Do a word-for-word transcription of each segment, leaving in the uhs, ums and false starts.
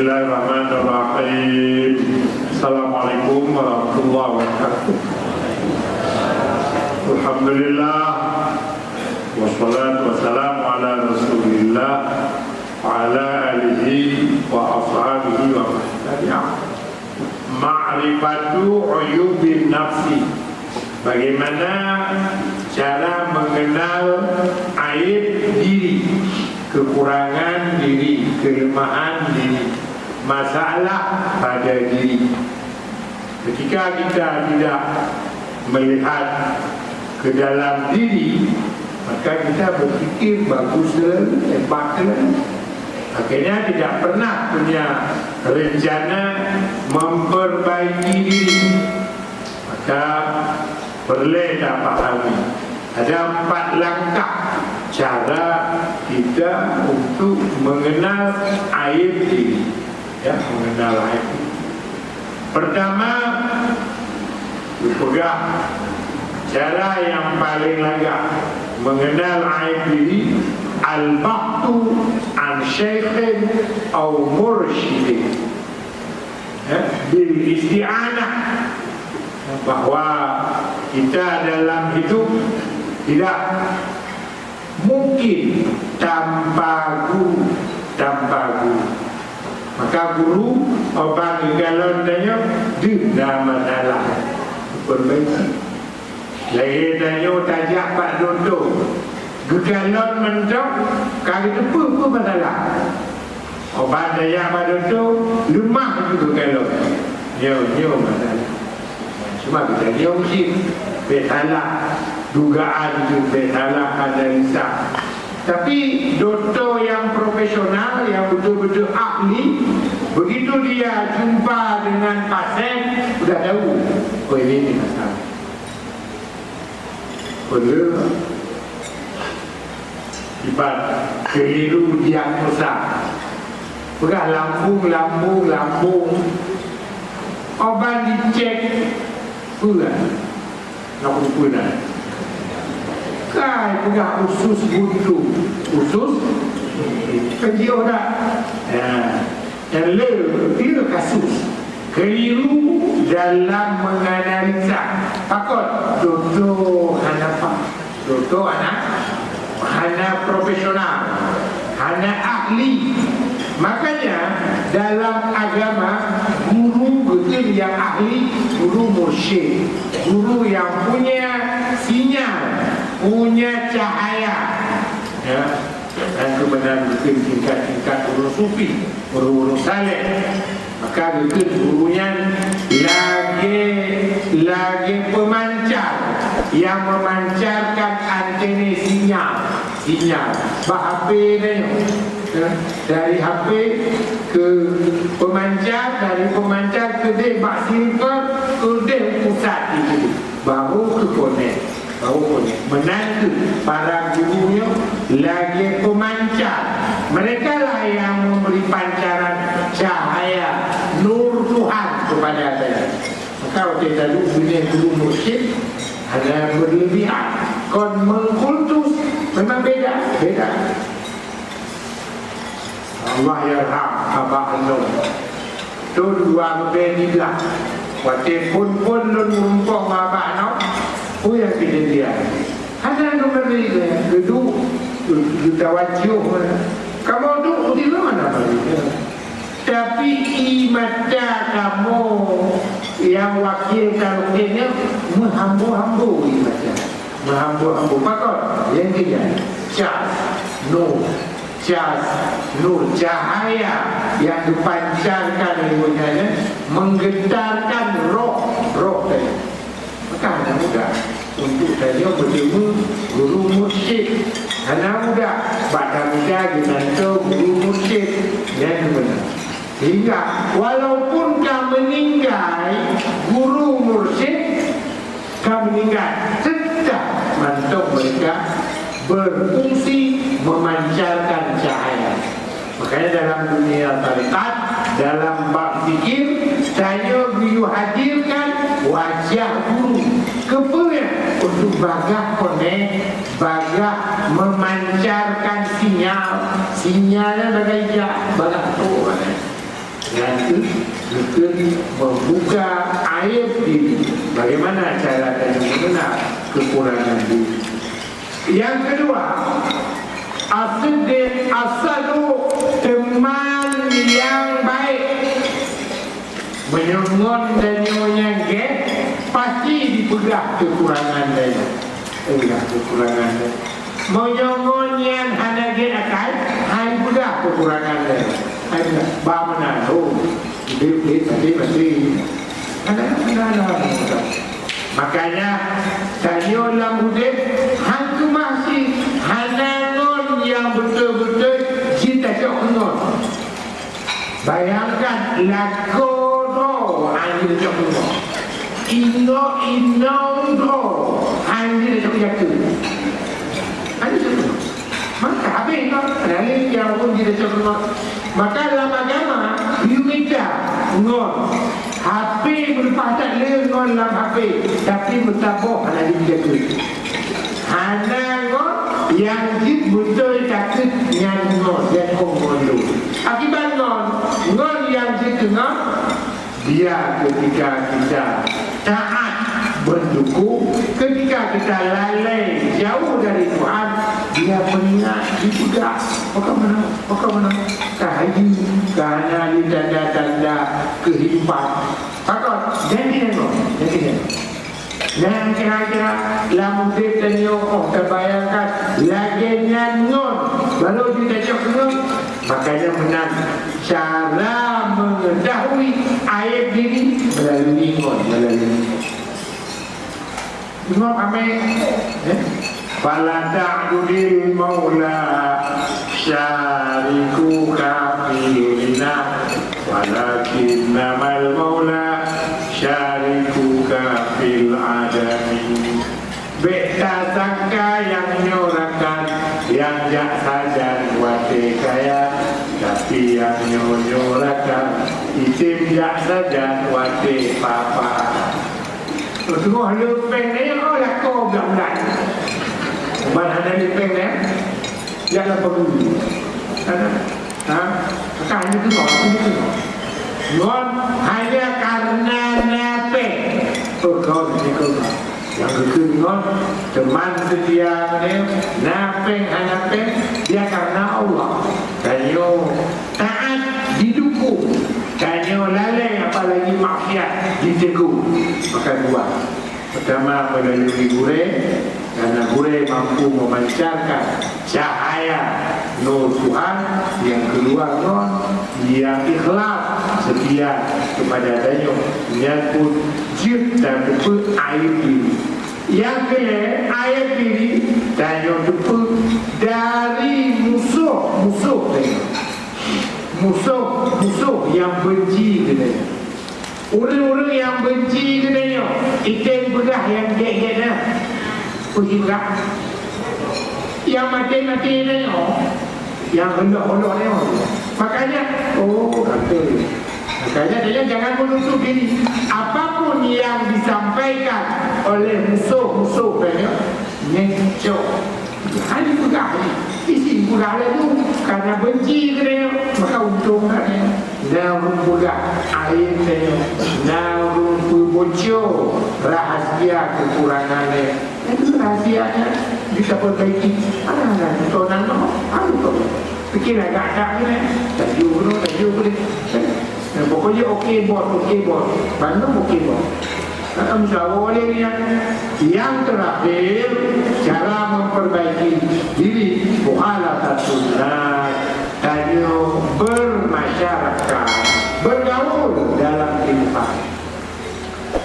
Bismillahirrahmanirrahim. Assalamualaikum warahmatullahi wabarakatuh. Alhamdulillah, wassalatu wassalamu ala Rasulillah wa ala alihi wa ashabihi wa man tabi'ah. Ma'rifatu uyubin nafsi. Bagaimana cara mengenal aib diri, kekurangan diri, kelemahan diri, masalah pada diri. Ketika kita tidak melihat ke dalam diri, maka kita berpikir bagus terlalu, hebat terlalu. Akhirnya tidak pernah punya rencana memperbaiki diri. Maka, perlu kita pahami, ada empat langkah cara kita untuk mengenal aib diri. Ya, mengenal aib diri. Pertama, dipeugah cara yang paling lagak mengenal aib diri, al-bahthu an syaikhin au mursyidin. Ya, bil isti'anah, bahwa kita dalam hidup tidak mungkin tanpa guru, tanpa guru. Maka guru, oh, ban geukalon tanyoe, deuh na masalah, perbaiki. Lagèe tanyoe tajak bak dokto, geukalon mantong ka geuteupeue peue masalah. Obat tajak bak dokto, leumah ju geukalon. Nyoe, nyoe masalah. Cuma geutanyoe cit bèk salah dugaan, bèk salah analisa. Tapi dokto nyang profesional, nyang beutôi-beutôi ahli, begitu dia jumpa dengan pasien, udah tahu, oh, ini masalah. Peue iban keliru diagnosa. Peugah lambung, lambung, lambung. Obat dicek, peue? Nak peue na? Kai peugah usus buntu. Usus? Kan jioh dah. Ya. Nyang le, le kasus keliru dalam menganalisa. Pakon? Dokto hana pah-, dokto hana, hana profesional, hana ahli. Makanya dalam agama, guru beutôi nyang ahli, guru mursyid, guru yang punya sinyal, punya cahaya. Ya. Dan keubeunang mungkin tingkat-tingkat ureuëng sufi, ureuëng-ureuëng saleh. Maka geukheun guru nyan lagèe, lagèe peumancar nyang meumancarkan antene sinyal, sinyal bak H P nyoe. Ya, dari H P keu peumancar, dari peumancar keudeh bak silver, keudeh pusat di sini, baru keu konek. Bahwa meunan kheueh para guru nyoe lagèe peumancar. Mereka lah yang memberi pancaran cahaya nur Tuhan kepada saya. Maka watèe taduek binéh guru mursyid ada berlebihan. Kon mengkultus memang beda, beda. Allahyarham Abah Lôn. Thôn dua ribèe siblaih, watèe phôn-phôn lôn meurumpok ngon Abah Lôn, peue nyang keujadian? Hana geumeuri lé, geuduek, geutawajoh. Kamoe duek di mana meuri? Tapi ie mata kamoe nyang wakil karaoke nyan meuhambo-hambo ie mata. Meuhambo-hambo. Pakon? Nyang keu nyan. Cas. Nur. Cas. Nur. Cahaya nyang geupancarkan lé gobnyan nyan menggetarkan roh, roh tadi. Maka hana mudah untuk tanyoe meuteumé guru mursyid. Hana mudah bak tamuda geutantu guru mursyid. Nyan meunan. Sehingga walaupun ka meuninggai guru mursyid, ka meuninggai, tetap mantong mereka berfungsi memancarkan cahaya. Makanya dalam dunia tarekat, dalam bab fikir, tanyoe geuyue hadirkan wajah guru. Keupeue? Untuk bagah konek, bagah memancarkan sinyal. Sinyal nyan bagah ija, bagah trok. Nyang keu-, geukheun membuka aib diri. Bagaimana cara tanyoe mengenal kekurangan diri? Yang kedua, as-siddiq as-saduq, teman yang baik. Meunyoe ngon tanyoe nyang gét, pasti jipeugah kekurangan tanyoe. Peugah kekurangan tanyoe. Meunyoe ngon nyan hana gét akai, hai peugah kekurangan tanyoe. Hai peugah, "Bah meunan, oh, udép, udép, maté, maté." Hana, hana, hana, hana. Makanya, tanyoe lam udép, han keumah cit, hana ngon nyang beutôi-beutôi jitacok keu ngon. Bayangkan, lakoe droe han jitacok keu ngon. Inong, inong droe han jitacok keu jakeuet. Han jitacok keu ngon. Maka habéh ngon, laén nyang pun jitacok keu ngon. Maka lam agama, yue mita ngon. H P meuleupah that le ngon lam H P, tapi meusaboh hana jeuet jakeuet. Hana ngon, nyang jeuet beutôi takeuet nyan ngon, nyan kong ngon lôn. Akibat ngon, ngon nyang jeuet keu ngon, dia ketika kita taat mendukung, ketika kita lalai jauh dari Tuhan, dia peuingat, jipeugah, "Pakon meunan, pakon meunan?" Ka hayeue, ka hana lé tanda-tanda kehidupan. Pakon? Jadi ngon, jadi ngon. Nyang kira-kira lam udép tanyoe, oh, tabayangkan lagée nyan ngon, baru jitacok ngon. Makanya meunan cara mengetahui aib diri melalui ngon, melalui ngon. Imam Ahmad, eh? "Fala ta'dudil maula syarikuka fil ghina, walakinnamal maula syarikuka fil adami." Bék tasangka nyang nyoe rakan nyang jak sajan watée kaya, tapi nyang nyoe nyoe rakan item jak sajan watée papa. Teungoh le péng nyan, oh, lakoe bulan-bulan. Ban hana le péng nyan, jak lakoe dulu. Kan? Ha? Maka hanya teungoh, hanya teungoh. Ngon hanya karena na péng. Oh, kau ni kau. Nyang geukheun ngon teman seutia nyoe, na péng hana péng, dia karena Allah. Tanyoe taat didukung. Tanyoe lalée apalagi maksiat ditegur. Maka dua. Pertama, melalui gurée, karena gurée mampu memancarkan cahaya nur Tuhan yang keluar ngon nyang ikhlas setia kepada tanyoe, nyan pun jeuet tateupeue aib diri. Nyang keulhée, aib diri tanyoe teupeue dari musoh-musoh tanyoe. Musoh-musoh nyang benci keu tanyoe. Ureuëng-ureuëng nyang benci keu tanyoe, item peugah nyang gét-gét nyan. Peue jipeugah? Nyang maté-maté tanyoe, nyang heuloh-heuloh tanyoe. Makanya, oh, betul. Makanya, tanyoe jangan menutup diri. Apapun yang disampaikan oleh musoh-musoh tanyoe, nyan cok. Hana jipeugah lé. Isi peugah laju, karena benci keu tanyoe, maka untông that nyoe. Na ureuëng peugah aib tanyoe, na ureuëng peuboco rahasia kekurangan lé. Itu rahasia nyan bisa perbaiki. Ada, ada, contoh nan noh, ada tu. Pikir agak-agak ni, laju keunoe, laju keunoe. Nah, pokoknya oke bos, oke bos. Bandum oke bos. Nah, insya Allah boleh ni, ya. Yang terakhir, cara memperbaiki diri, mukhalatatun nas, tanyoe bermasyarakat, bergaul dalam kehidupan.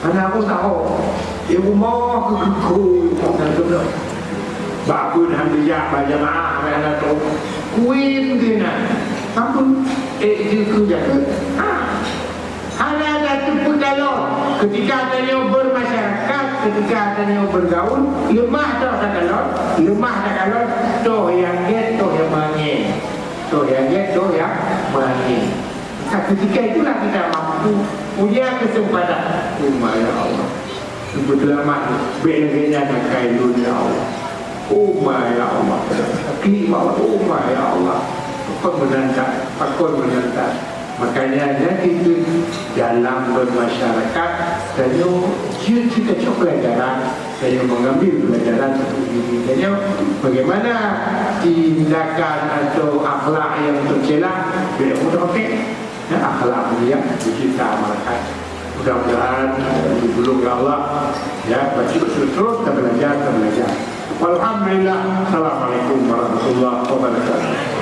Hana aku tahu, di rumah ke kuku, dan tu dah. Bak pun hana jak, bak jamaah, hana tahu. Kuin kena. Ampun, eh, dia kerja ke? Ha. Hana ada teupeu kalon. Ketika tanyoe bermasyarakat, ketika tanyoe bergaul, leumah toh takalon, leumah takalon, toh nyang gét, toh nyang meuangén. Toh nyang gét, toh nyang meuangén. Maka ketika itulah kita mampu punya kesempatan. Oh, ya Allah. Seubeuteulamah, bék lagée nyan akai lôn, ya Allah. Oh, ya Allah. Klik bak, oh, ya Allah. Pakon meunan that, pakon meunan that. Makanya, nyan itu dalam bermasyarakat, tanyoe jeuet kita cok pelajaran, tanyoe mengambil pelajaran untuk diri tanyoe. Bagaimana tindakan atau akhlak yang tercela, bèk meupakai, ya, akhlak mulia, dicinta malaikat. Mudah-mudahan, eh, ditulông ya Allah, ya, baca terus, terus, kita belajar, kita belajar. Walhamdulillah. Assalamualaikum warahmatullahi wabarakatuh.